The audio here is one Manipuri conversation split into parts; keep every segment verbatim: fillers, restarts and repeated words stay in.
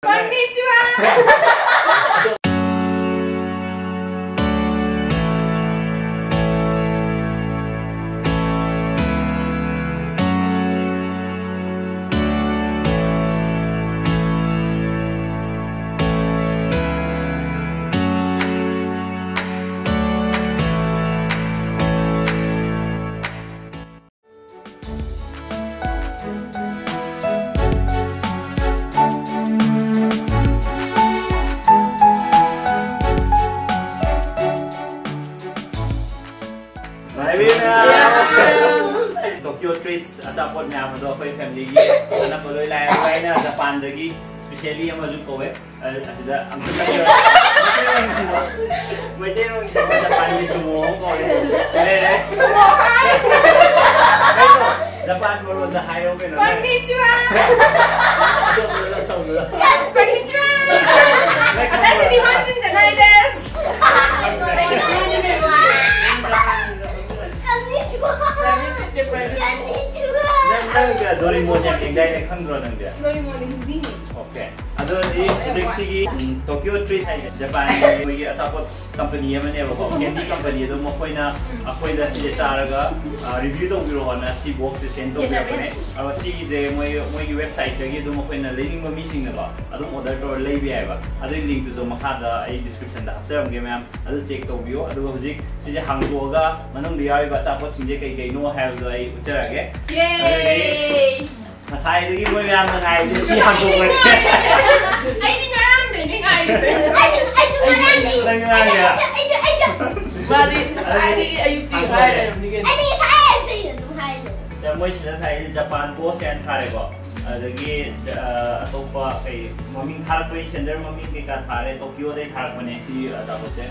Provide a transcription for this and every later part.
こんにちは。 Tokyo Treats ꯑꯆꯥꯄꯣꯠ ꯃꯌꯥꯝ ꯑꯗꯣ ꯑꯩꯈꯣꯏ ꯐꯦꯃꯤꯂꯤꯒꯤ ꯑꯅꯛꯄ ꯂꯣꯏ ꯂꯥꯛꯑꯦ꯫ ꯑꯗꯨꯒ ꯑꯩꯅ ꯖꯄꯥꯟꯗꯒꯤ specially ꯑꯃꯁꯨ ꯀꯧꯋꯦ꯫ ꯑ-, ꯑꯁꯤꯗ ꯑꯝꯇ ꯆꯠꯂꯨꯔꯣ꯫ ꯃꯩꯇꯩꯂꯣꯟꯒꯤ ꯖꯄꯥꯟꯒꯤ sumo ꯑꯃ ꯀꯧꯔꯦ꯫ ꯂꯩꯔꯦ꯫ Sumo ꯍꯥꯏ꯫ ꯀꯩꯅꯣ? ꯖꯄꯥꯟ ꯃꯔꯣꯟꯗ ꯍꯥꯏꯔꯣ ꯀꯩꯅꯣ꯫ ꯀꯣꯟꯅꯤꯆꯤꯋꯥ꯫ ꯑꯁꯣꯝꯗ, ꯑꯁꯣꯝꯗ꯫ ꯀꯣꯟꯅꯤꯆꯤꯋꯥ꯫ ꯅꯪ ꯈꯪꯕ꯭ꯔꯣ? ꯋꯥꯇꯥꯁꯤ ꯅꯤꯍꯣꯟꯖꯤꯟ ꯖꯥꯅꯥꯏ ꯗꯦꯁꯨ꯫ ꯀꯣꯟꯅꯤꯆꯤꯋꯥ꯫ ꯄ꯭ꯔꯥꯏꯚꯦꯠ ꯁꯤꯠꯅꯦ, ꯄ꯭ꯔꯥꯏꯚꯦꯠ ꯁꯤꯠ꯫ ꯀꯣꯟꯅꯤꯆꯤꯋꯥ꯫ ꯅꯪ, ꯅꯪ ꯗꯣꯔꯤꯃꯣꯟ ꯌꯥꯝ ꯌꯦꯡꯗꯥꯏꯅꯦ, ꯈꯪꯗ꯭ꯔꯣ ꯅꯪꯗꯤ? ꯗꯣꯔꯤꯃꯣꯟꯗꯤ ꯍꯤꯟꯗꯤꯅꯤ꯫ ꯑꯣꯀꯦ꯫ ꯑꯗꯣ ꯍꯧꯖꯤꯛ, ꯍꯧꯖꯤꯛ ꯁꯤꯒꯤ, ꯎꯝ, Tokyo Treat ꯍꯥꯏꯁꯦ ꯖꯄꯥꯟꯒꯤ ꯃꯣꯏꯒꯤ ꯑꯆꯥꯄꯣꯠ ꯀꯝꯄꯅꯤ ꯑꯃꯅꯦꯕꯀꯣ, ꯎꯝ꯫ Candy company꯫ ꯑꯗꯣ ꯃꯈꯣꯏꯅ ꯎꯝ꯫ ꯑꯩꯈꯣꯏꯗ ꯁꯤꯁꯦ ꯆꯥꯔꯒ, ꯑ, review ꯇꯧꯕꯤꯔꯛꯑꯣꯅ ꯁꯤ box ꯁꯦ send ꯇꯧꯕꯤꯔꯛꯄꯅꯦ꯫ ꯑꯗꯣ ꯁꯤꯒꯤꯁꯦ ꯃꯣꯏ, ꯃꯣꯏꯒꯤ website ꯇꯒꯤ ꯑꯗꯨꯝ ꯑꯩꯈꯣꯏꯅ ꯂꯩꯅꯤꯡꯕ ꯃꯤꯁꯤꯡꯅꯀꯣ ꯑꯗꯨꯝ order ꯇꯧꯔ ꯂꯩꯕ ꯌꯥꯏꯑꯕ꯫ ꯑꯗꯨꯒꯤ link ꯇꯨꯁꯨ ꯃꯈꯥꯗ ꯑꯩ description ꯗ ꯍꯥꯞꯆꯔꯝꯒꯦ ꯃꯌꯥꯝ, ꯑꯗꯨ check ꯇꯧꯕꯤꯌꯣ꯫ ꯑꯗꯨꯒ ꯍꯧꯖꯤꯛ ꯁꯤꯁꯦ ꯍꯥꯡꯗꯣꯛꯑꯒ ꯃꯅꯨꯡꯗ ꯌꯥꯎꯔꯤꯕ ꯑꯆꯥꯄꯣꯠꯁꯤꯡꯁꯦ ꯀꯩ ꯀꯩꯅꯣ ꯍꯥꯏꯕꯗꯣ ꯑꯩ ꯎꯠꯆꯔꯛꯑꯒꯦ꯫ Yay! ꯑꯗꯨꯗꯤ ꯉꯁꯥꯏꯗꯒꯤ ꯃꯣꯏ ꯃꯌꯥꯝꯅ ꯉꯥꯏꯔꯤꯁꯦ ꯁꯤ ꯍꯥꯡꯗꯣꯛꯄꯅꯦ꯫ ꯑꯩꯗꯤ ꯉꯔꯥꯡꯗꯩꯅꯦ ꯉꯥꯏꯔꯤꯁꯦ꯫ ꯑꯩꯁꯨ, ꯑꯩꯁꯨ ꯉꯔꯥꯡꯗꯩ꯫ ꯅꯪ ꯉꯔꯥꯡꯗꯩ? ꯑꯩꯁꯨ, ꯑꯩꯁꯨ, ꯑꯩꯁꯨ꯫ ꯃꯥꯗꯤ ꯉꯁꯥꯏꯗꯒꯤ ꯑꯌꯨꯛꯇꯤ ꯍꯥꯏ ꯂꯩꯔꯕꯅꯤ ꯀꯩꯅꯣ꯫ ꯑꯩꯗꯤ ꯉꯁꯥꯏ ꯑꯌꯨꯛꯇꯩ ꯑꯗꯨꯝ ꯍꯥꯏ ꯂꯩꯔꯦ꯫ ꯃꯣꯏ ꯁꯤꯗ ꯊꯥꯏꯁꯦ ꯖꯄꯥꯟ ꯕꯣꯁ ꯀꯥꯏꯅ ꯊꯥꯔꯦꯀꯣ꯫ ꯑꯗꯒꯤ, ꯑ, ꯑꯇꯣꯞꯄ ꯀꯩ ꯃꯃꯤꯡ ꯊꯥꯔꯛꯄꯒꯤ ꯁꯦꯟꯗꯔ ꯃꯃꯤꯡ ꯀꯩꯀꯥ ꯊꯥꯔꯦ, ꯇꯣꯀꯤꯌꯣꯗꯩ ꯊꯥꯔꯛꯄꯅꯦ ꯁꯤ ꯑꯆꯥꯄꯣꯠꯁꯦ꯫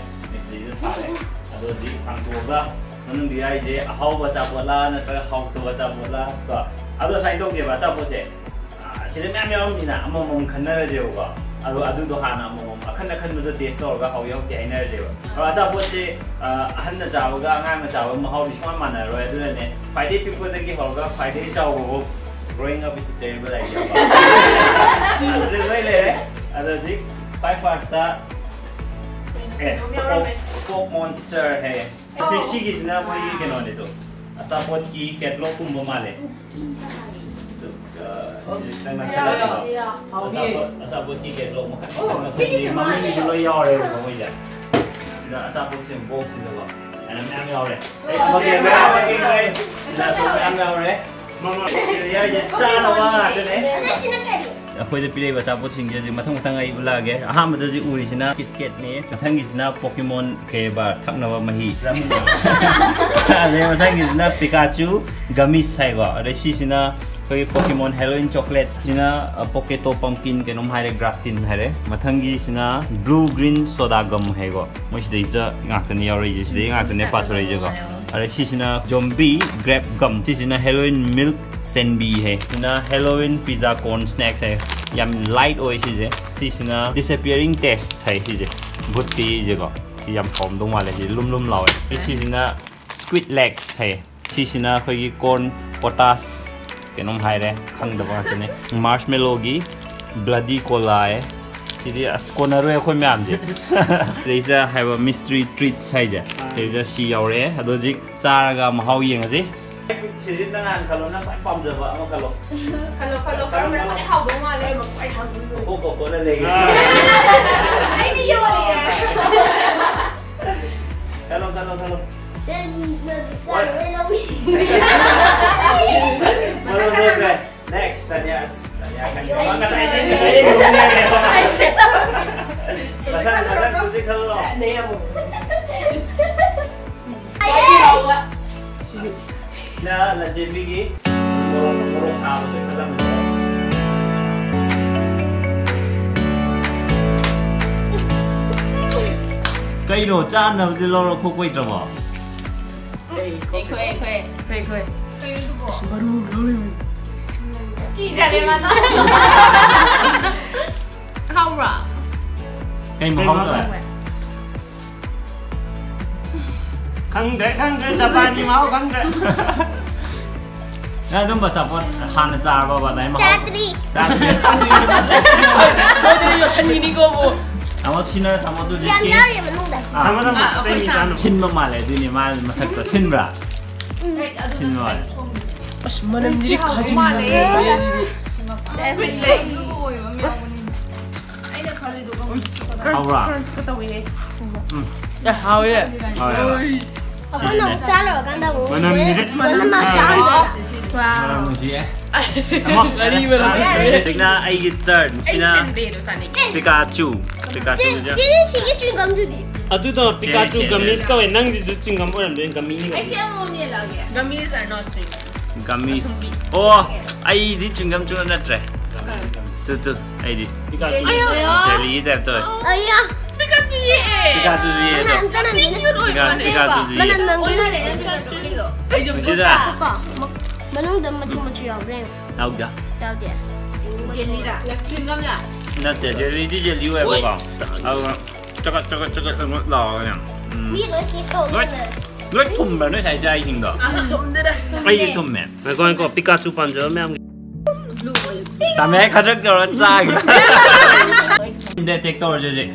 ꯁꯤꯗꯩꯗ ꯊꯥꯔꯦ꯫ ꯑꯗꯣ ꯍꯧꯖꯤꯛ ꯍꯥꯡꯇꯣꯛꯑꯒ ꯃꯅꯨꯡꯗ ꯌꯥꯎꯔꯤꯁꯦ ꯑꯍꯥꯎꯕ ꯑꯆꯥꯄꯣꯠꯂꯥ ꯅꯠꯇ꯭ꯔꯒ ꯍꯥꯎꯇꯕ ꯑꯆꯥꯄꯣꯠꯂꯥ ꯀꯣ? ꯑꯗꯣ ꯁꯨꯃꯥꯏꯅ ꯇꯧꯁꯦꯕ, ꯑꯆꯥꯄꯣꯠꯁꯦ, ꯑ, ꯁꯤꯗ ꯃꯌꯥꯝ ꯌꯥꯎꯔꯝꯅꯤꯅ ꯑꯃꯃꯝ ꯈꯟꯅꯔꯁꯦꯕꯀꯣ꯫ ꯑꯗꯣ ꯑꯗꯨꯗꯣ ꯍꯥꯟꯅ ꯑꯃꯃꯝ ꯑꯈꯟ ꯑꯈꯟꯕꯗꯣ taste ꯇꯧꯔꯒ ꯍꯥꯎꯏ ꯍꯥꯎꯇꯦ ꯍꯥꯏꯅꯔꯁꯦꯕ꯫ ꯑꯗꯣ ꯑꯆꯥꯄꯣꯠꯁꯦ, ꯑ, ꯑꯍꯟꯅ ꯆꯥꯕꯒ ꯑꯉꯥꯡꯅ ꯆꯥꯕꯒ ꯃꯍꯥꯎꯗꯤ ꯁꯨꯡꯃꯥꯟ ꯃꯥꯟꯅꯔꯣꯏ꯫ ꯑꯗꯨꯅꯅꯦ ꯈ꯭ꯋꯥꯏꯗꯒꯤ ꯄꯤꯛꯄꯗꯒꯤ ꯍꯧꯔꯒ ꯈ꯭ꯋꯥꯏꯗꯒꯤ ꯆꯥꯎꯕꯐꯥꯎ, growing up is a terrible idea꯫ ꯑꯁꯤꯗ ꯂꯣꯏ ꯂꯩꯔꯦ꯫ ꯈ꯭ꯋꯥꯏ ꯐꯥꯔꯁꯇ ꯑꯦ ꯄꯣꯞ ꯃꯣꯟꯁꯇꯔ ꯍꯥꯏꯌꯦ꯫ ꯁꯤ ꯁꯤꯒꯤꯁꯤꯅ ꯃꯣꯏꯒꯤ ꯀꯩꯅꯣꯅꯦ ꯑꯗꯣ, ꯑꯆꯥꯄꯣꯠꯀꯤ ꯀꯦꯇꯂꯣꯛꯀꯨꯝꯕ ꯃꯥꯜꯂꯦ꯫ ꯑꯗꯨꯒ ꯁꯤꯁꯦ ꯈꯤꯇꯪ ꯅꯛꯁꯜꯂꯛꯄꯗꯣ꯫ ꯑꯆꯥꯄꯣꯠ, ꯑꯆꯥꯄꯣꯠꯀꯤ ꯀꯦꯇꯂꯣꯛ ꯃꯈꯜ ꯃꯈꯜ ꯃꯈꯜꯒꯤ ꯃꯃꯤꯡꯁꯨ ꯂꯣꯏ ꯌꯥꯎꯔꯦꯕꯀꯣ ꯃꯣꯏꯁꯦ꯫ ꯑꯗ ꯑꯆꯥꯄꯣꯠꯁꯦ ꯕꯣꯛꯁꯁꯤꯗꯀꯣ ꯑꯗ ꯃꯌꯥꯝ ꯌꯥꯎꯔꯦ꯫ ꯑꯩ ꯑꯃꯒꯤ ꯃꯌꯥꯝ, ꯑꯃꯒꯤ ꯃꯌꯥꯝ, ꯃꯌꯥꯝ ꯌꯥꯎꯔꯦ꯫ ꯌꯥꯏꯁꯦ ꯆꯥꯅꯕ ꯉꯥꯛꯇꯅꯦ꯫ ꯑꯩꯈꯣꯏꯗ ꯄꯤꯔꯛꯏꯕ ꯑꯆꯥꯄꯣꯠꯁꯤꯡꯁꯦ ꯍꯧꯖꯤꯛ ꯃꯊꯪ ꯃꯊꯪ ꯑꯩ ꯎꯠꯂꯛꯑꯒꯦ꯫ ꯑꯍꯥꯟꯕꯗ ꯍꯧꯖꯤꯛ ꯎꯔꯤꯁꯤꯅ ꯀꯤꯠ ꯀꯦꯠꯅꯦ, ꯃꯊꯪꯒꯤꯁꯤꯅ ꯄꯣꯀꯤꯃꯣꯟ ꯀꯩꯕ ꯊꯛꯅꯕ ꯃꯍꯤ, ꯑꯗꯩ ꯃꯊꯪꯒꯤꯁꯤꯅ ꯄꯤꯀꯥꯆꯨ ꯒꯃꯤꯁ ꯍꯥꯏꯀꯣ, ꯑꯗꯩ ꯁꯤꯁꯤꯅ ꯑꯩꯈꯣꯏꯒꯤ ꯄꯣꯀꯤꯃꯣꯟ ꯍꯦꯂꯣꯏꯟ ꯆꯣꯀ꯭ꯂꯦꯠ, ꯁꯤꯅ ꯄꯣꯀꯦꯇꯣ ꯄꯝꯀꯤꯟ ꯀꯩꯅꯣꯝ ꯍꯥꯏꯔꯦ, ꯒ꯭ꯔꯥꯐꯇꯤꯟ ꯍꯥꯏꯔꯦ, ꯃꯊꯪꯒꯤꯁꯤꯅ ꯕ꯭ꯂꯨ ꯒ꯭ꯔꯤꯟ ꯁꯣꯗꯥ ꯒꯝ ꯍꯥꯏꯀꯣ꯫ ꯃꯣꯏ ꯁꯤꯗꯩꯁꯤꯗ ꯉꯥꯛꯇꯅꯦ ꯌꯥꯎꯔꯛꯏꯁꯦ, ꯁꯤꯗꯩ ꯉꯥꯛꯇꯅꯦ ꯄꯥꯊꯣꯔꯛꯏꯁꯦꯀꯣ꯫ ꯑꯗꯩ ꯁꯤꯁꯤꯅ ꯖꯣꯝꯕꯤ ꯒ꯭ꯔꯦꯞ ꯒꯝ, ꯁꯤꯁꯤꯅ ꯍꯦꯂꯣꯏꯟ ꯃꯤꯜꯛ ꯁꯦꯟꯕꯤ ꯍꯥꯏ, ꯁꯤꯅ ꯍꯦꯂꯣꯏꯟ ꯄꯤꯖꯥ ꯀꯣꯔꯟ ꯁ꯭ꯅꯦꯛꯁ ꯍꯥꯏ, ꯌꯥꯝ ꯂꯥꯏꯠ ꯑꯣꯏ ꯁꯤꯁꯦ꯫ ꯁꯤꯁꯤꯅ ꯗꯤꯁꯑꯄꯤꯌꯔꯤꯡ ꯇꯦꯁ ꯍꯥꯏ ꯁꯤꯁꯦ, ꯚꯨꯠꯇꯤꯁꯦꯀꯣ꯫ ꯁꯤ ꯌꯥꯝ ꯍꯥꯎꯔꯝꯗꯧ ꯃꯥꯜꯂꯦ, ꯁꯤ ꯂꯨꯝ ꯂꯨꯝ ꯂꯥꯎꯋꯦ꯫ ꯁꯤꯁꯤꯅ ꯁ꯭ꯀ꯭ꯋꯤꯠ ꯂꯦꯛꯁ ꯍꯥꯏ, ꯁꯤꯁꯤꯅ ꯑꯩꯈꯣꯏꯒꯤ ꯀꯣꯔꯟ ꯄꯣꯇꯥꯁ ꯀꯩꯅꯣꯝ ꯍꯥꯏꯔꯦ, ꯈꯪꯗꯕ ꯉꯥꯛꯇꯅꯦ꯫ ꯃꯥꯔꯁꯃꯦꯂꯣꯒꯤ ꯕ꯭ꯂꯗꯤ ꯀꯣꯂꯥ ꯍꯥꯏ꯫ ꯁꯤꯗꯤ ꯑꯁ ꯀꯣꯟꯅꯔꯣꯏ ꯑꯩꯈꯣꯏ ꯃꯌꯥꯝꯁꯦ꯫ ꯁꯤꯗꯩꯁꯤꯗ ꯍꯥꯏꯕ ꯃꯤꯁꯇ꯭ꯔꯤ ꯇ꯭ꯔꯤꯠꯁ ꯍꯥꯏꯁꯦ, ꯁꯤꯗꯩꯁꯤꯗ ꯁꯤ ꯌꯥꯎꯔꯛꯑꯦ꯫ ꯑꯗꯣ ꯍꯧꯖꯤꯛ ꯆꯥꯔꯒ ꯃꯍꯥꯎ ꯌꯦꯡꯉꯁꯤ꯫ ꯁꯤꯁꯤ ꯅꯪ ꯍꯥꯟꯅ ꯈꯜꯂꯣ, ꯅꯪ ꯈ꯭ꯋꯥꯏ ꯄꯥꯝꯖꯕ ꯑꯃ ꯈꯜꯂꯣ꯫ ꯈꯜꯂꯣ, ꯈꯜꯂꯣ, ꯈꯜꯂꯣ, ꯀꯔꯝꯕꯅ ꯈꯜꯂꯣ꯫ ꯈ꯭ꯋꯥꯏ ꯍꯥꯎꯗꯧ ꯃꯥꯜꯂꯦ? ꯑꯩ ꯃꯈꯣꯏ ꯍꯥꯎꯗꯧ ꯃꯥꯜꯂꯦ꯫ ꯀꯣꯀꯣ ꯀꯣꯂꯥ ꯂꯩꯒꯦ꯫ ꯑꯥ꯫ ꯑꯩꯗꯤ ꯌꯣꯜꯂꯤꯌꯦ꯫ ꯈꯜꯂꯣ, ꯈꯜꯂꯣ, ꯈꯜꯂꯣ꯫ ꯆꯥꯔꯨꯔꯦ ꯂꯧꯏ꯫ ꯃꯔꯣꯟ ꯊꯣꯛꯈ꯭ꯔꯦ꯫ Next, ꯇꯥꯅꯤꯌꯥ꯫ ꯑꯁ, ꯇꯥꯅꯤꯌꯥ ꯈꯪꯉꯦ꯫ ꯑꯩ ꯃꯥ ꯉꯁꯥꯏꯗꯩ ꯉꯁꯥꯏꯗꯩ ꯌꯦꯡꯉꯨꯅꯦ꯫ ꯃꯊꯪ, ꯃꯊꯪ ꯍꯧꯖꯤꯛ ꯈꯜꯂꯣ꯫ ꯆꯠꯅꯩ ꯑꯃꯨꯛ꯫ ꯑꯩ ꯍꯥꯎꯕ꯫ ꯅ ꯂꯟꯆꯦꯟꯕꯤꯒꯤ ꯃꯣꯔꯣꯛ, ꯃꯣꯔꯣꯛ ꯁꯥꯕꯁꯨ ꯈꯜꯂꯝꯃꯅꯤ꯫ ꯀꯩꯅꯣ, ꯆꯥꯅꯕꯗꯤ ꯂꯧꯔ ꯈꯣꯛꯄ ꯍꯩꯇ꯭ꯔꯕꯣ? ꯑꯩꯈꯣꯏ, ꯑꯩꯈꯣꯏ꯫ ꯑꯩꯈꯣꯏ, ꯑꯩꯈꯣꯏ꯫ ꯀꯩꯅꯣ ꯑꯗꯨꯕꯣ? ꯑꯁ, ꯃꯔꯨ ꯑꯃ ꯂꯧꯔꯤꯃꯤ꯫ ꯀꯤꯖꯔꯦ ꯃꯥꯗꯣ꯫ ꯍꯥꯎꯕ꯭ꯔꯣ? ꯀꯩ ꯃꯍꯥꯎ ꯇꯧꯋꯦ? ꯈꯪꯗ꯭ꯔꯦ, ꯈꯪꯗ꯭ꯔꯦ, ꯖꯄꯥꯟꯒꯤ ꯃꯍꯥꯎ ꯈꯪꯗ꯭ꯔꯦ꯫ ꯅꯪ ꯑꯗꯨꯝꯕ ꯑꯆꯥꯄꯣꯠ ꯍꯥꯟꯅ ꯆꯥꯔꯕꯕ, ꯑꯗꯥꯏ ꯃꯍꯥꯎ? ꯆꯥꯗ꯭ꯔꯤ꯫ ꯆꯥꯗ꯭ꯔꯤ? ꯁꯣꯏꯗꯅ ꯌꯣꯠꯁꯟꯈꯤꯅꯤꯀꯣ ꯑꯃꯨꯛ꯫ ꯁꯤꯅ ꯇꯥꯃꯣ ꯑꯗꯨꯗꯤ ꯌꯥꯝ ꯀꯦꯛ ꯌꯥꯎꯔꯤꯕ ꯃꯅꯨꯡꯗ꯫ ꯑꯥ, ꯑꯩꯈꯣꯏ ꯆꯥꯅꯕ꯫ ꯁꯤꯟꯕ ꯃꯥꯜꯂꯦ ꯑꯗꯨꯅꯤ ꯃꯥ ꯃꯁꯛꯇꯣ ꯁꯤꯟꯕ꯭ꯔꯥ? ꯁꯤꯟꯕ ꯃꯥꯜꯂꯦ꯫ ꯑꯁ, ꯃꯅꯝꯗꯤ ꯈꯥꯖꯤꯟ ꯃꯥꯜꯂꯦ꯫ ꯍꯥꯎꯕ꯭ꯔꯥ? ꯌꯥꯝ ꯍꯥꯎꯋꯦ꯫ ꯍꯥꯎꯋꯦ, ꯍꯥꯎꯋꯦ꯫ ꯑꯩꯈꯣꯏꯅ ꯑꯃꯨꯛ ꯆꯥ ꯂꯣꯏꯔꯀꯥꯟꯗ ꯑꯃꯨꯛ ꯃꯅꯝꯁꯤꯗꯤ ꯃꯣꯏꯅ ꯑꯃ ꯆꯥꯍꯟꯗꯣꯏꯅꯦ꯫ ꯃꯅꯝ ꯅꯨꯡꯁꯤꯌꯦ꯫ ꯉꯥꯔꯤ ꯃꯅꯝ ꯅꯨꯡꯁꯤꯌꯦ꯫ ꯍꯧꯖꯤꯛꯅ ꯑꯩꯒꯤ ꯇꯔꯟ꯫ ꯁꯤꯅ ꯄꯤꯀꯥꯆꯨ꯫ ꯄꯤꯀꯥꯆꯨꯁꯦ꯫ ꯆꯦ, ꯁꯤꯒꯤ ꯆ꯭ꯋꯤꯡꯒꯝꯗꯨꯗꯤ꯫ ꯑꯗꯨꯗꯣ ꯄꯤꯀꯥꯆꯨ ꯒꯝꯃꯤꯁ ꯀꯧꯋꯦ꯫ ꯅꯪꯒꯤꯁꯨ ꯆ꯭ꯋꯤꯡꯒꯝ ꯑꯣꯏꯔꯝꯗꯣꯏꯅꯦ, ꯒꯝꯃꯤꯅꯤ ꯀꯧꯋꯦ꯫ Gummies are not sweet. ꯒꯝꯃꯤꯁ꯫ ꯑꯣ, ꯑꯩꯗꯤ ꯆ꯭ꯋꯤꯡꯒꯝ ꯆꯨ ꯅꯠꯇ꯭ꯔꯦ꯫ ꯇꯨ ꯇꯨ, ꯑꯩꯗꯤ ꯄꯤꯀꯥꯆꯨ꯫ ꯖꯦꯂꯤ ꯇꯥꯏꯞ ꯇꯧꯋꯦ꯫ ꯑꯌꯥ, ꯄꯤꯀꯥꯆꯨꯁꯤ ꯌꯦꯗꯣ꯫ ꯃꯅꯝ ꯇꯅꯝꯒꯤꯅꯦ꯫ ꯄꯤꯀꯥ ꯄꯤꯀꯥꯆꯨꯁꯤ ꯌꯦ꯫ ꯃꯅꯝ ꯅꯝꯒꯤꯅꯦ꯫ ꯁꯤꯗ꯫ ꯀꯣ, ꯃ- ꯃꯅꯨꯡꯗ ꯃꯆꯨ ꯃꯆꯨ ꯌꯥꯎꯕ꯭ꯔꯥ ꯌꯦꯡꯉꯣ꯫ ꯌꯥꯎꯗꯦ꯫ ꯌꯥꯎꯗꯦ꯫ ꯅꯠꯇꯦ, ꯖꯦꯂꯤꯗꯤ ꯖꯦꯂꯤ ꯑꯣꯏꯕꯀꯣ꯫ ꯑꯗꯨꯒ ꯆꯀꯠ ꯆꯀꯠ ꯆꯀꯠ ꯆꯀꯠ ꯂꯥꯎꯔꯒꯅꯦ꯫ ꯎꯝ꯫ ꯃꯤ ꯂꯣꯏ ꯇꯦꯁ ꯇꯧ ꯂꯣꯏ ꯂꯣꯏ ꯊꯨꯝꯕ꯭ꯔꯥ ꯅꯣꯏ ꯁꯥꯏ ꯆꯥꯔꯤꯁꯤꯡꯗꯣ? ꯑꯩꯗꯤ ꯊꯨꯝꯃꯦ꯫ ꯉꯥꯏꯈꯣ, ꯉꯥꯏꯈꯣ, ꯄꯤꯀꯥꯆꯨ ꯄꯥꯝꯖꯕ ꯃꯌꯥꯝꯒꯤ꯫ ꯇꯥꯃꯦ ꯈꯗ꯭ꯔꯛ ꯇꯧꯔ ꯆꯥꯒꯦ꯫ ꯗꯦꯇꯦꯛ ꯇꯧꯔꯁꯦ ꯍꯧꯖꯤꯛ꯫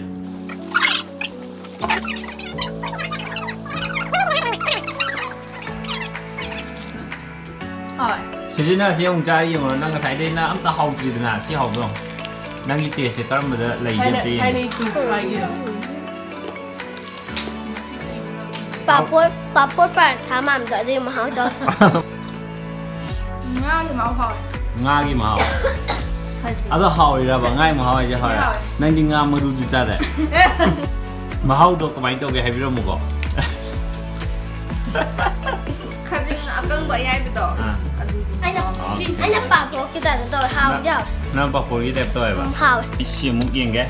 ꯁꯤꯁꯤꯅ ꯁꯤ ꯑꯃꯨꯛ ꯆꯥꯔ ꯌꯦꯡꯉꯣ꯫ ꯅꯪ ꯉꯁꯥꯏꯗꯩ ꯅꯪ ꯑꯝꯇ ꯍꯥꯎꯗ꯭ꯔꯤꯗꯅ꯫ ꯁꯤ ꯍꯥꯎꯕ꯭ꯔꯣ? ꯅꯪꯒꯤ ꯇꯦꯁꯁꯦ ꯀꯔꯝꯕꯗ ꯂꯩꯒꯦ ꯑꯝꯇ ꯌꯦꯡꯒꯦ꯫ ꯊꯥꯏꯅꯩ ꯇꯨ ꯐ꯭ꯔꯥꯏꯒꯤꯗꯣ꯫ ꯄꯥꯄꯣꯔ ꯄꯥꯄꯣꯔ ꯄꯔꯥꯊꯥ ꯃꯥꯟꯕꯗꯣ ꯑꯗꯨꯒꯤ ꯃꯍꯥꯎ ꯇꯧꯋꯦ꯫ ꯉꯥꯒꯤ ꯃꯍꯥꯎ ꯐꯥꯎꯋꯦ꯫ ꯉꯥꯒꯤ ꯃꯍꯥꯎ꯫ ꯑꯗꯣ ꯍꯥꯎꯔꯤꯔꯕ? ꯉꯥꯒꯤ ꯃꯍꯥꯎ ꯍꯥꯏꯁꯦ ꯍꯥꯎꯔꯦ꯫ ꯍꯥꯎꯋꯦ꯫ ꯅꯪꯗꯤ ꯉꯥ ꯃꯔꯨꯗꯨ ꯆꯥꯗꯦ꯫ ꯃꯍꯥꯎꯗꯣ ꯀꯃꯥꯏꯅ ꯇꯧꯒꯦ ꯍꯥꯏꯕꯤꯔꯝꯃꯨꯀꯣ꯫ ꯈꯥꯖꯤꯡ ꯑꯀꯪꯕ ꯑꯌꯥꯏꯕꯗꯣ꯫ ꯑꯥ꯫ ꯑꯗꯨꯗꯤ꯫ ꯑꯩꯅ ꯑꯩꯅ ꯄꯥꯐꯣꯔꯒꯤ ꯇꯥꯏꯞꯇ ꯇꯧꯋꯦ꯫ ꯍꯥꯎꯗꯤ ꯍꯥꯎꯋꯦ꯫ ꯅꯪ ꯄꯥꯐꯣꯔꯒꯤ ꯇꯥꯏꯞ ꯇꯧꯋꯦꯕ꯫ ꯎꯝ, ꯍꯥꯎꯋꯦ꯫ ꯁꯤ ꯑꯃꯨꯛ ꯌꯦꯡꯒꯦ꯫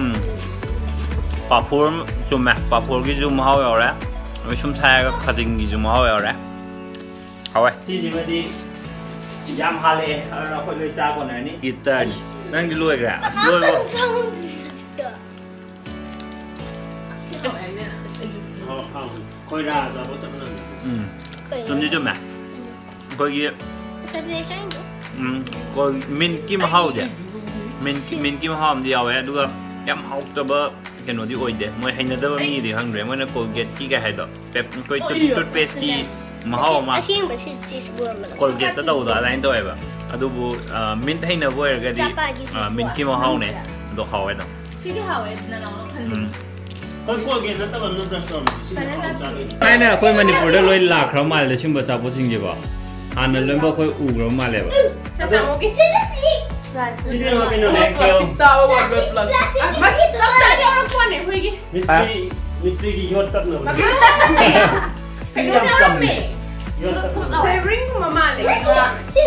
ꯎꯝ꯫ ꯄꯥꯐꯣꯔ ꯆꯨꯝꯃꯦ꯫ ꯄꯥꯐꯣꯔꯒꯤꯁꯨ ꯃꯍꯥꯎ ꯌꯥꯎꯔꯦ꯫ ꯑꯗꯩ ꯁꯨꯝ ꯁꯥꯏꯔꯒ ꯈꯥꯖꯤꯡꯒꯤꯁꯨ ꯃꯍꯥꯎ ꯌꯥꯎꯔꯦ꯫ ꯍꯥꯎꯋꯦ꯫ ꯁꯤꯁꯤꯃꯗꯤ ꯌꯥꯝ ꯍꯥꯜꯂꯛꯑꯦ꯫ ꯑꯗꯨꯅ ꯑꯩꯈꯣꯏ ꯂꯣꯏ ꯆꯥ ꯀꯣꯟꯅꯔꯅꯤ꯫ ꯒꯤꯇꯔꯅꯤ꯫ ꯅꯪꯗꯤ ꯂꯣꯏꯈ꯭ꯔꯦ? ꯑꯁ, ꯂꯣꯏꯈ꯭ꯔꯦ꯫ ꯍꯥꯞꯀꯅꯨ, ꯆꯥ ꯉꯝꯗ꯭ꯔꯦ꯫ ꯍꯥꯎ, ꯍꯥꯎ꯫ ꯈꯣꯏꯔꯥ ꯆꯥꯕ ꯆꯞ ꯃꯥꯟꯅꯕꯅꯦ꯫ ꯎꯝ꯫ ꯀꯩꯅꯣ? ꯆꯨꯝꯗꯤ ꯆꯨꯝꯃꯦ꯫ ꯑꯩꯈꯣꯏꯒꯤ ꯁꯕꯖꯦꯛꯁꯟꯗꯣ꯫ ꯎꯝ, ꯀꯣ-, ꯃꯤꯟꯠꯀꯤ ꯃꯍꯥꯎꯁꯦ꯫ ꯃꯤꯟꯀꯤ ꯃꯍꯥꯎ ꯑꯃꯗꯤ ꯌꯥꯎꯋꯦ, ꯑꯗꯨꯒ ꯌꯥꯝ ꯍꯥꯎꯇꯕ ꯀꯩꯅꯣꯗꯤ ꯑꯣꯏꯗꯦ꯫ ꯃꯣꯏ ꯍꯩꯅꯗꯕ ꯃꯤꯒꯤꯗꯤ ꯈꯪꯗ꯭ꯔꯦ, ꯃꯣꯏꯅ ꯀꯣꯜꯒꯦꯠꯀꯤ ꯀꯩ ꯍꯥꯏꯗꯣ, ꯇꯨꯠꯄꯦꯁꯀꯤ ꯃꯍꯥꯎ ꯑꯃ꯫ ꯑꯁꯦꯡꯕ ꯁꯤ ꯆꯤꯁ ꯕꯣꯜ ꯑꯃ꯫ ꯀꯣꯜꯒꯦꯠꯇ ꯇꯧꯕꯗꯣ ꯑꯗꯨꯃꯥꯏꯅ ꯇꯧꯋꯦꯕ꯫ ꯑꯗꯨꯕꯨ ꯃꯤꯟ ꯍꯩꯅꯕ ꯑꯣꯏꯔꯒꯗꯤ ꯆꯥꯄꯥꯒꯤ ꯆꯤꯁ ꯕꯣꯜ ꯃꯤꯟꯀꯤ ꯃꯍꯥꯎꯅꯦ꯫ ꯑꯗꯣ ꯍꯥꯎꯋꯦ ꯑꯗꯨꯝ꯫ ꯁꯤꯗꯤ ꯍꯥꯎꯋꯦ, ꯅꯅꯥꯎꯅ ꯈꯟꯕꯗꯣ꯫ ꯎꯝ꯫ ꯑꯩꯈꯣꯏ ꯀꯣꯜꯒꯦꯠ ꯅꯠꯇꯕ ꯑꯃꯅ ꯕ꯭ꯔꯁ ꯇꯧꯔꯝꯃꯗꯤ ꯁꯤꯅ ꯍꯥꯎ ꯆꯥꯗꯣꯏꯅꯤ꯫ ꯊꯥꯏꯅ ꯑꯩꯈꯣꯏ ꯃꯅꯤꯄꯨꯔꯗ ꯂꯣꯏ ꯂꯥꯛꯈ꯭ꯔꯕ ꯃꯥꯜꯂꯦ ꯁꯤꯒꯨꯝꯕ ꯑꯆꯥꯄꯣꯠꯁꯤꯡꯁꯦꯀꯣ꯫ ꯍꯥꯟꯅ ꯂꯣꯏꯅꯃꯛ ꯑꯩꯈꯣꯏ ꯎꯈ꯭ꯔꯕ ꯃꯥꯜꯂꯦꯕ꯫ ꯆꯥꯛ ꯆꯥꯃꯨꯛꯀꯤ꯫ ꯁꯤꯗꯤ ꯀꯩꯅꯣꯅꯦ, ꯄ꯭ꯂꯥꯁꯇꯤꯛ ꯆꯥꯕ ꯃꯥꯟꯕ ꯄ꯭ꯂꯥꯁꯇꯤꯛ꯫ ꯄ꯭ꯂꯥꯁꯇꯤꯛ ꯆꯞ ꯆꯥꯅ ꯌꯥꯎꯔꯛꯄ ꯋꯥꯅꯦ ꯑꯩꯈꯣꯏꯒꯤ꯫ ꯃꯤꯁꯇ꯭ꯔꯤ, ꯃꯤꯁꯇ꯭ꯔꯤꯒꯤ ꯌꯣꯠ ꯀꯛꯅꯕ꯫ ꯀꯩꯅꯣ ꯌꯥꯝ ꯆꯝꯃꯦ꯫ ꯌꯥꯎꯔꯝꯃꯦ꯫ ꯌꯣꯠ ꯀꯛꯅꯕ꯫ ꯁꯨꯔꯨꯞ ꯁꯨꯔꯨꯞ ꯂꯥꯎꯋꯦ꯫ ꯐ꯭ꯂꯦꯚꯔꯤꯡꯒꯨꯝꯕ ꯃꯥꯜꯂꯦ꯫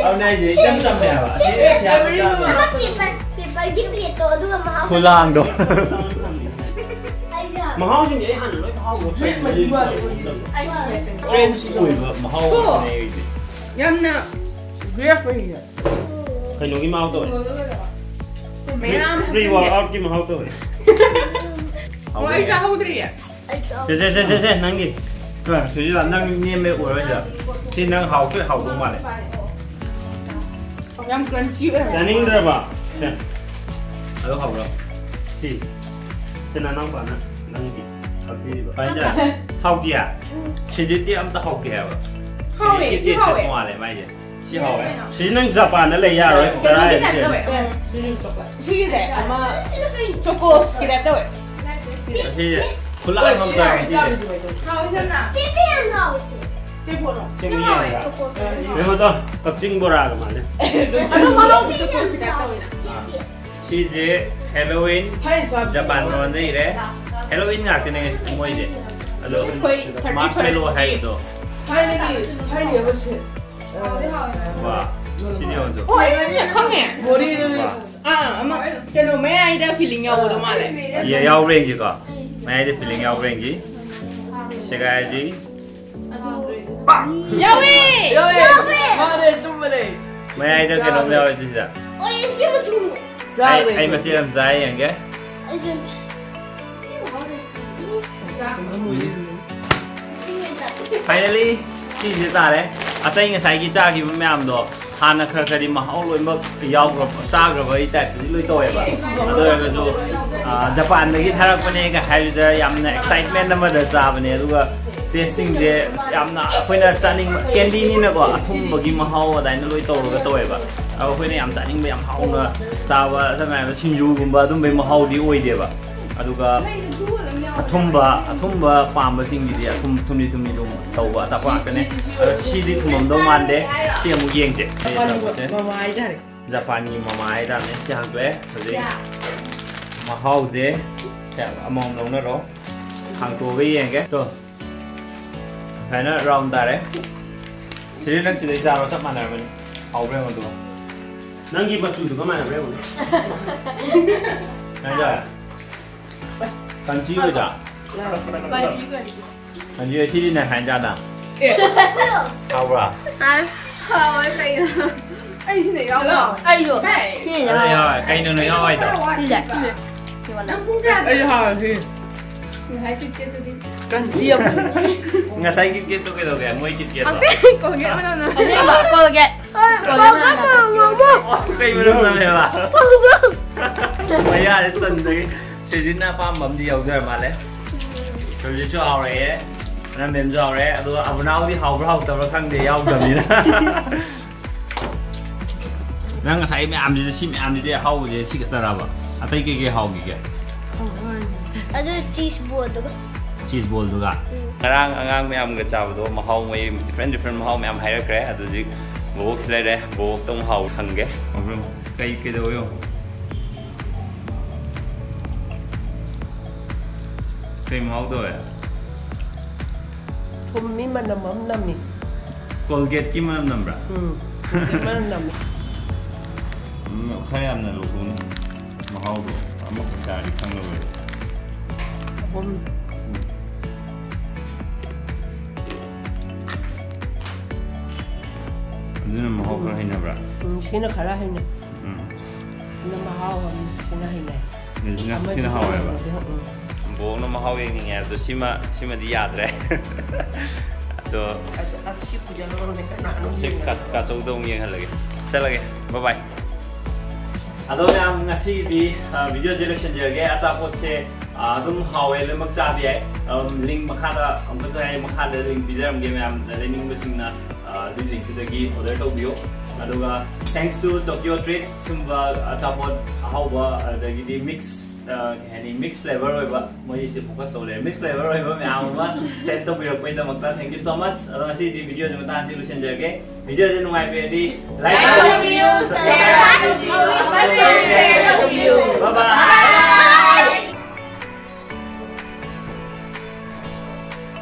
ꯑꯗꯨꯅꯦ ꯍꯥꯏꯁꯦ, ꯏꯆꯝ ꯆꯝꯃꯦ ꯍꯥꯏꯕ꯫ ꯁꯤ ꯁꯤ ꯁꯤ ꯌꯥꯝ ꯐ꯭ꯂꯦꯚꯔꯤꯡꯒꯨꯝꯕ ꯆꯝꯃꯦ꯫ ꯃꯥꯜꯂꯦ꯫ ꯄꯦꯄꯔ, ꯄꯦꯄꯔꯒꯤ ꯄ꯭ꯂꯦꯠꯇꯣ ꯑꯗꯨꯒ ꯃꯍꯥꯎ ꯈꯨꯂꯥꯡꯗꯣ꯫ ꯃꯍꯥꯎꯁꯤꯡꯁꯦ ꯑꯩ ꯍꯥꯟꯅ ꯂꯣꯏ ꯃꯍꯥꯎ ꯂꯧꯊꯣꯛꯑꯦ꯫ ꯃꯍꯤ ꯃꯥꯜꯂꯦ ꯑꯩꯈꯣꯏꯒꯤ꯫ ꯇ꯭ꯔꯦꯟꯁ ꯑꯣꯏꯕ ꯃꯍꯥꯎ ꯀꯣ? ꯑꯃꯅꯦ ꯑꯩꯒꯤꯗꯤ꯫ ꯌꯥꯝꯅ ꯒ꯭ꯔꯦꯞ ꯑꯣꯏꯌꯦ꯫ ꯀꯩꯅꯣꯒꯤ ꯃꯍꯥꯎ ꯇꯧꯋꯦ꯫ ꯃꯌꯥꯝ ꯄ꯭ꯔꯤ ꯋꯥꯔꯛ ꯑꯥꯎꯠꯀꯤ ꯃꯍꯥꯎ ꯇꯧꯋꯦ꯫ ꯑꯣ, ꯑꯩ ꯆꯥꯍꯧꯗ꯭ꯔꯤꯌꯦ꯫ ꯁꯦ, ꯁꯦ, ꯁꯦ, ꯁꯦ, ꯁꯦ, ꯅꯪꯒꯤ꯫ ꯁꯦ, ꯁꯨꯖꯤꯇꯥ, ꯅꯪ ꯅꯦꯝꯃꯦ ꯎꯔꯣꯏꯗ꯫ ꯁꯤ ꯅꯪ ꯍꯥꯎꯁꯨ ꯍꯥꯎꯗꯧ ꯃꯥꯜꯂꯦ꯫ ꯌꯥꯝ ꯀ꯭ꯔꯟꯆꯤ ꯑꯣꯏ꯫ ꯆꯥꯅꯤꯡꯗ꯭ꯔꯕ? ꯁꯦ꯫ ꯑꯗꯨ ꯍꯥꯎꯕ꯭ꯔꯣ? ꯁꯤ꯫ ꯁꯤ ꯅꯅꯥꯎꯄꯥꯅ ꯅꯪꯒꯤ ꯀꯛꯄꯤꯔꯤꯕ꯫ ꯐꯥꯏꯟꯗ꯫ ꯍꯥꯎꯇꯤꯌꯥ? ꯁꯤꯗꯤꯗꯤ ꯑꯝꯇ ꯍꯥꯎꯇꯦ ꯍꯥꯏꯕ꯫ ꯍꯥꯎꯋꯦ, ꯁꯤꯗꯤ ꯁꯤ ꯇꯦꯁ ꯍꯥꯎꯋꯦ꯫ ꯇꯣꯉꯥꯜꯂꯦ ꯃꯥꯏꯁꯦ꯫ ꯁꯤ ꯍꯥꯎꯋꯦ꯫ ꯁꯤ ꯅꯪ ꯖꯄꯥꯟꯗ ꯂꯩ ꯌꯥꯔꯣꯏ꯫ ꯀꯩꯅꯣꯒꯤ ꯇꯥꯏꯞ ꯇꯧꯋꯦ꯫ ꯎꯝ꯫ ꯁꯤꯒꯤꯁꯦ ꯑꯃ ꯆꯣꯀꯣꯁꯀꯤ ꯇꯥꯏꯞ ꯇꯧꯋꯦ꯫ ꯑꯁꯤ ꯈꯨꯂꯥꯡ ꯑꯃ ꯇꯧꯋꯦ ꯁꯤꯁꯦ꯫ ꯍꯥꯎꯋꯦ ꯁꯝꯅ꯫ ꯄꯦꯄꯦ ꯌꯥꯝ ꯍꯥꯎꯋꯦ ꯁꯤ꯫ ꯀꯩ ꯄꯣꯠꯅꯣ? ꯁꯤ ꯌꯥꯝ ꯍꯥꯎꯋꯦ꯫ ꯀꯩꯅꯣꯗꯣ, ꯀꯛꯆꯤꯡ ꯕꯣꯔꯥꯒ ꯃꯥꯜꯂꯦ꯫ ꯑꯗꯣ ꯃꯍꯥꯎ ꯆꯣꯀꯣꯁꯀꯤ ꯇꯥꯏꯞ ꯇꯧꯋꯤꯅ꯫ ꯁꯤꯁꯦ ꯍꯦꯂꯣꯋꯤꯟ, ꯖꯄꯥꯟ ꯂꯣꯟꯗ ꯏꯔꯦ꯫ ꯍꯦꯂꯣꯋꯤꯟ ꯉꯥꯛꯇꯅꯦ ꯃꯣꯏꯁꯦ꯫ ꯑꯗꯣ ꯑꯩꯈꯣꯏ ꯊꯥꯔꯇꯤ ꯃꯥꯔꯁꯃꯦꯂꯣ ꯐꯥꯔꯁ ꯍꯥꯏꯕꯗꯣ꯫ ꯊꯥꯏꯅꯒꯤ ꯊꯥꯏꯅꯒꯤ ꯑꯃ ꯁꯦ-, ꯋꯥ, ꯁꯤꯗꯤ ꯌꯦꯡꯉꯣ꯫ ꯍꯣꯏ, ꯑꯩ ꯈꯪꯉꯦ꯫ ꯃꯣꯔꯦꯗꯒꯤ ꯋꯥ꯫ ꯑꯥ, ꯑꯃ ꯀꯩꯅꯣ ꯃꯌꯥꯏꯗ ꯐꯤꯂꯤꯡ ꯌꯥꯎꯕꯗꯣ ꯃꯥꯜꯂꯦ꯫ ꯌꯦ-, ꯌꯥꯎꯕ꯭ꯔꯥ ꯌꯦꯡꯁꯤꯀꯣ꯫ ꯃꯌꯥꯏꯗ ꯐꯤꯂꯤꯡ ꯌꯥꯎꯕ꯭ꯔꯥ ꯌꯦꯡꯁꯤ꯫ ꯁꯦꯒꯥꯏꯔꯁꯤ꯫ ꯌꯥꯎꯋꯦ! ꯌꯥꯎꯋꯦ! ꯌꯥꯎꯋꯦ! ꯃꯥꯅꯦ, ꯑꯆꯨꯝꯕꯅꯦ! ꯃꯌꯥꯏꯗ ꯀꯩꯅꯣꯝ ꯌꯥꯎꯋꯦ ꯑꯗꯨꯁꯤꯗ꯫ ꯑꯣꯔꯦꯟꯖꯀꯤ ꯃꯆꯨ꯫ ꯑꯩ, ꯆꯥꯔꯦ꯫ ꯑꯩ ꯃꯆꯦꯠ ꯑꯃ ꯆꯥꯏ ꯌꯦꯡꯒꯦ꯫ ꯑꯩꯁꯨ ꯑꯝꯇ꯫ ꯐꯥꯏꯅꯦꯂꯤ ꯁꯤꯁꯦ ꯇꯥꯔꯦ꯫ ꯑꯇꯩ ꯉꯁꯥꯏꯒꯤ ꯆꯥꯈꯤꯕ ꯃꯌꯥꯝꯗꯣ ꯍꯥꯟꯅ ꯈꯔ ꯈꯔꯗꯤ ꯃꯍꯥꯎ ꯂꯣꯏꯅꯃꯛ ꯌꯥꯎꯈ꯭ꯔꯕ, ꯆꯥꯈ꯭ꯔꯕꯒꯤ ꯇꯥꯏꯞꯇꯗꯤ ꯂꯣꯏ ꯇꯧꯋꯦꯕ꯫ ꯑꯗꯨ ꯑꯣꯏꯔꯒꯁꯨ, ꯑ, ꯖꯄꯥꯟꯗꯒꯤ ꯊꯥꯔꯛꯄꯅꯦꯒ ꯍꯥꯏꯕꯗꯨꯗ ꯌꯥꯝꯅ excitement ꯑꯃꯗ ꯆꯥꯕꯅꯦ꯫ ꯑꯗꯨꯒ tasteꯁꯤꯡꯁꯦ ꯌꯥꯝꯅ ꯑꯩꯈꯣꯏꯅ ꯆꯥꯅꯤꯡꯕ, candyꯅꯤꯅꯀꯣ, ꯑꯊꯨꯝꯕꯒꯤ ꯃꯍꯥꯎ ꯑꯗꯨꯃꯥꯏꯅ ꯂꯣꯏ ꯇꯧꯔꯒ ꯇꯧꯋꯦꯕ꯫ ꯑꯗꯣ ꯑꯩꯈꯣꯏꯅ ꯌꯥꯝ ꯆꯥꯅꯤꯡꯕ, ꯌꯥꯝ ꯍꯥꯎꯅ ꯆꯥꯕ, ꯁꯝꯅ ꯍꯥꯏꯔꯕꯗ ꯁꯤꯡꯖꯨꯒꯨꯝꯕ ꯑꯗꯨꯝꯕꯩ ꯃꯍꯥꯎꯗꯤ ꯑꯣꯏꯗꯦꯕ꯫ ꯑꯗꯨꯒ ꯑꯊꯨꯝꯕ, ꯑꯊꯨꯝꯕ ꯄꯥꯝꯕꯁꯤꯡꯒꯤꯗꯤ ꯑꯊꯨꯝ, ꯊꯨꯝꯂꯤ ꯊꯨꯝꯂꯤ ꯑꯗꯨꯝ ꯇꯧꯕ ꯑꯆꯥꯄꯣꯠ ꯉꯥꯛꯇꯅꯦ꯫ ꯑꯗꯣ ꯁꯤꯗꯤ ꯊꯨꯝꯃꯝꯗꯧ ꯃꯥꯟꯗꯦ꯫ ꯁꯤ ꯑꯃꯨꯛ ꯌꯦꯡꯁꯦ꯫ ꯑꯆꯥꯄꯣꯠꯁꯦ꯫ ꯃꯃꯥ ꯍꯥꯏꯇꯥꯔꯦ꯫ ꯖꯄꯥꯟꯒꯤ ꯃꯃꯥ ꯍꯥꯏꯇꯥꯔꯅꯦ꯫ ꯁꯤ ꯍꯥꯡꯇꯣꯛꯑꯦ꯫ ꯍꯧꯖꯤꯛ ꯃꯍꯥꯎꯁꯦ ꯑꯃꯃꯝ ꯂꯧꯅꯔꯣ꯫ ꯍꯥꯡꯇꯣꯛꯑꯒ ꯌꯦꯡꯒꯦ꯫ ꯇꯣ꯫ ꯁꯨꯃꯥꯏꯅ round ꯇꯥꯔꯦ꯫ ꯁꯤꯗꯤ ꯅꯪ ꯁꯤꯗꯩ ꯆꯥꯔꯣ, ꯆꯞ ꯃꯥꯟꯅꯔꯕꯅꯤ꯫ ꯍꯥꯎꯕ꯭ꯔꯥ ꯌꯦꯡꯉꯣ ꯑꯗꯨꯒ꯫ ꯅꯪꯒꯤ ꯃꯆꯨꯗꯨꯒ ꯃꯥꯟꯅꯕ꯭ꯔꯥ ꯌꯦꯡꯉꯣꯅꯦ꯫ ꯀꯃꯥꯏꯅ ꯇꯧꯔꯦ? ꯀꯟꯆꯤ ꯑꯣꯏꯗ꯭ꯔꯥ? ꯀꯟꯆꯤ, ꯁꯤꯗꯤ ꯅꯪ ꯍꯥꯏꯅ ꯆꯥꯗ꯫ ꯍꯥꯎꯕ꯭ꯔꯥ? ꯍꯥꯎꯋꯦ ꯀꯩꯅꯣ꯫ ꯑꯩꯁꯤꯅ ꯌꯥꯎꯕ꯭ꯔꯣ? ꯑꯩꯁꯨ꯫ ꯁꯤꯅ ꯑꯗꯨ ꯌꯥꯎꯋꯦ꯫ ꯌꯥꯎꯋꯦ꯫ ꯀꯩꯅꯣ ꯅꯪ ꯌꯥꯎꯋꯦ ꯍꯥꯏꯗꯣ? ꯁꯤꯁꯦ꯫ ꯅꯪ ꯄꯨꯡ ꯀꯌꯥꯗ? ꯑꯩꯁꯨ ꯍꯥꯎꯋꯦ ꯁꯤ꯫ ꯉꯁꯥꯏ ꯀꯤꯠꯀꯦꯠꯇꯨꯗꯤ꯫ ꯀꯟꯆꯤ ꯑꯃ꯫ ꯉꯁꯥꯏ ꯀꯤꯠꯀꯦꯠꯇꯣ ꯀꯩꯗꯧꯒꯦ? ꯃꯣꯏ ꯀꯤꯠꯀꯦꯠꯇꯣ? ꯈꯪꯗꯦ, ꯀꯣꯜꯒꯦꯠ ꯃꯅꯝ ꯅꯝꯃꯦ꯫ ꯑꯁꯦꯡꯕ, ꯀꯣꯜꯒꯦꯠ꯫ ꯀꯣꯜꯒꯦꯠ ꯃꯅꯝ ꯅꯝꯃꯦ꯫ ꯑꯣ, ꯀꯩ ꯃꯅꯝ ꯅꯝꯃꯦꯕ? ꯃꯌꯥꯁꯦ ꯆꯟꯗꯒꯤ꯫ ꯁꯤꯖꯤꯟꯅ ꯑꯄꯥꯝꯕ ꯑꯃꯗꯤ ꯌꯥꯎꯖꯔ ꯃꯥꯜꯂꯦ꯫ ꯁꯤꯖꯤꯠꯁꯨ ꯍꯥꯎꯔꯦ, ꯅꯝꯕꯦꯝꯁꯨ ꯍꯥꯎꯔꯦ꯫ ꯑꯗꯣ ꯑꯕꯨꯅꯥꯎꯗꯤ ꯍꯥꯎꯕ꯭ꯔꯥ ꯍꯥꯎꯇꯕ꯭ꯔꯥ ꯈꯪꯗꯦ, ꯌꯥꯎꯗꯕꯅꯤꯅ꯫ ꯅꯪ ꯉꯁꯥꯏ ꯃꯌꯥꯝꯁꯤꯗ, ꯁꯤ ꯃꯌꯥꯝꯁꯤꯗꯤ ꯑꯍꯥꯎꯕꯁꯦ ꯁꯤ ꯈꯛꯇꯔꯕ? ꯑꯇꯩ ꯀꯩꯀꯩ ꯍꯥꯎꯈꯤꯒꯦ? ꯑꯗꯨ ꯆꯤꯁ ꯕꯣꯜꯗꯨꯒ꯫ ꯆꯤꯁ ꯕꯣꯜꯗꯨꯒ? ꯎꯝ꯫ ꯉꯔꯥꯡ ꯑꯉꯥꯡ ꯃꯌꯥꯝꯒ ꯆꯥꯕꯗꯣ ꯃꯍꯥꯎ, ꯃꯣꯏ different different ꯃꯍꯥꯎ ꯃꯌꯥꯝ ꯍꯥꯏꯔꯛꯈ꯭ꯔꯦ꯫ ꯑꯗꯨ ꯍꯧꯖꯤꯛ ꯕꯣꯕꯣꯛꯁꯤ ꯂꯩꯔꯦ, ꯕꯣꯕꯣꯛꯇ ꯑꯃꯨꯛ ꯍꯥꯎ ꯍꯪꯒꯦ꯫ ꯀꯩ, ꯀꯩꯗꯧꯋꯦ ꯌꯦꯡꯉꯣ꯫ ꯀꯩ ꯃꯍꯥꯎ ꯇꯧꯋꯦ? ꯊꯨꯝꯃꯤ ꯃꯅꯝ ꯑꯃ ꯅꯝꯃꯤ꯫ ꯀꯣꯜꯒꯦꯠꯀꯤ ꯃꯅꯝ ꯅꯝꯕ꯭ꯔꯥ? ꯎꯝ, ꯀꯣꯜꯒꯦꯠ ꯃꯅꯝ ꯅꯝꯃꯤ꯫ ꯎꯝ, ꯈꯔ ꯌꯥꯝꯅ ꯂꯧꯊꯣꯛꯅꯤ꯫ ꯃꯍꯥꯎꯗꯣ ꯑꯃꯈꯛ ꯆꯥꯔꯗꯤ ꯈꯪꯉꯔꯣꯏ꯫ ꯑꯍꯨꯝ꯫ ꯑꯗꯨꯅ ꯃꯍꯥꯎ ꯈꯔ ꯎꯝ꯫ ꯍꯩꯅꯕ꯭ꯔꯥ? ꯎꯝ, ꯁꯤꯅ ꯈꯔ ꯍꯩꯅꯩ꯫ ꯎꯝ꯫ ꯁꯤꯅ ꯃꯍꯥꯎ ꯑꯃ, ꯁꯤꯅ ꯍꯩꯅꯩ꯫ ꯑꯗꯨꯅ ꯑꯃꯗꯤ ꯁꯤꯅ ꯍꯥꯎꯋꯦꯕ? ꯍꯩꯅꯗꯦ, ꯎꯝ꯫ ꯕꯣꯛꯅ ꯃꯍꯥꯎ ꯌꯦꯡꯅꯤꯡꯉꯦ ꯍꯥꯏꯕꯗꯣ ꯁꯤꯃ, ꯁꯤꯃꯗꯤ ꯌꯥꯗ꯭ꯔꯦ꯫ ꯑꯗꯣ ꯑꯗ ꯑꯁꯤ ꯄꯨꯖꯥ ꯂꯧꯔꯝꯃꯦ ꯀꯅꯥꯅꯣ ꯁꯤ ꯌꯦꯡꯉꯣ꯫ ꯀꯥ- ꯀꯥꯆꯧꯗ ꯑꯃꯨꯛ ꯌꯦꯡꯍꯜꯂꯒꯦ꯫ ꯆꯠꯂꯒꯦ꯫ ꯕꯥꯏ ꯕꯥꯏ꯫ ꯑꯗꯣ ꯃꯌꯥꯝ, ꯉꯁꯤꯒꯤꯗꯤ ꯚꯤꯗꯤꯑꯣꯁꯦ ꯂꯣꯏꯁꯤꯟꯖꯔꯒꯦ꯫ ꯑꯆꯥꯄꯣꯠꯁꯦ ꯑ, ꯑꯗꯨꯝ ꯍꯥꯎꯋꯦ, ꯂꯣꯏꯅꯃꯛ ꯆꯥꯕ ꯌꯥꯏ꯫ ꯂꯤꯡ ꯃꯈꯥꯗ ꯑꯃꯨꯛꯀꯁꯨ ꯍꯥꯏ, ꯃꯈꯥꯗ ꯂꯤꯡ ꯄꯤꯖꯔꯝꯒꯦ ꯃꯌꯥꯝ, ꯂꯩꯅꯤꯡꯕꯁꯤꯡꯅ ꯑꯗꯨꯒꯤ ꯂꯤꯡꯇꯨꯗꯒꯤ ꯑꯣꯔꯗꯔ ꯇꯧꯕꯤꯌꯨ꯫ ꯑꯗꯨꯒ thanks to Tokyo Treats, ꯁꯨꯝꯕ ꯑꯆꯥꯄꯣꯠ ꯑꯍꯥꯎꯕ, ꯑꯗꯒꯤꯗꯤ ꯃꯤꯛꯁ, ꯀꯩ ꯍꯥꯏꯅꯤ, ꯃꯤꯛꯁ ꯐ꯭ꯂꯦꯚꯔ ꯑꯣꯏꯕ, ꯃꯣꯏꯁꯦ ꯐꯣꯀꯁ ꯇꯧ ꯂꯩꯔꯦ, ꯃꯤꯛꯁ ꯐ꯭ꯂꯦꯚꯔ ꯑꯣꯏꯕ ꯃꯌꯥꯝ ꯑꯃ ꯁꯦꯟ ꯇꯧꯕꯤꯔꯛꯄꯒꯤꯗꯃꯛꯇ thank you so much꯫ ꯑꯗꯣ ꯉꯁꯤꯗꯤ ꯚꯤꯗꯤꯑꯣꯁꯦ ꯃꯇꯥꯡꯁꯤ ꯂꯣꯏꯁꯤꯟꯖꯔꯒꯦ꯫ ꯚꯤꯗꯤꯑꯣꯁꯦ ꯅꯨꯡꯉꯥꯏꯕꯤꯔꯗꯤ ꯂꯥꯏꯛ ꯇꯧꯕꯤꯌꯨ, ꯁꯕꯁꯀ꯭ꯔꯥꯏꯕ ꯇꯧꯕꯤꯌꯨ꯫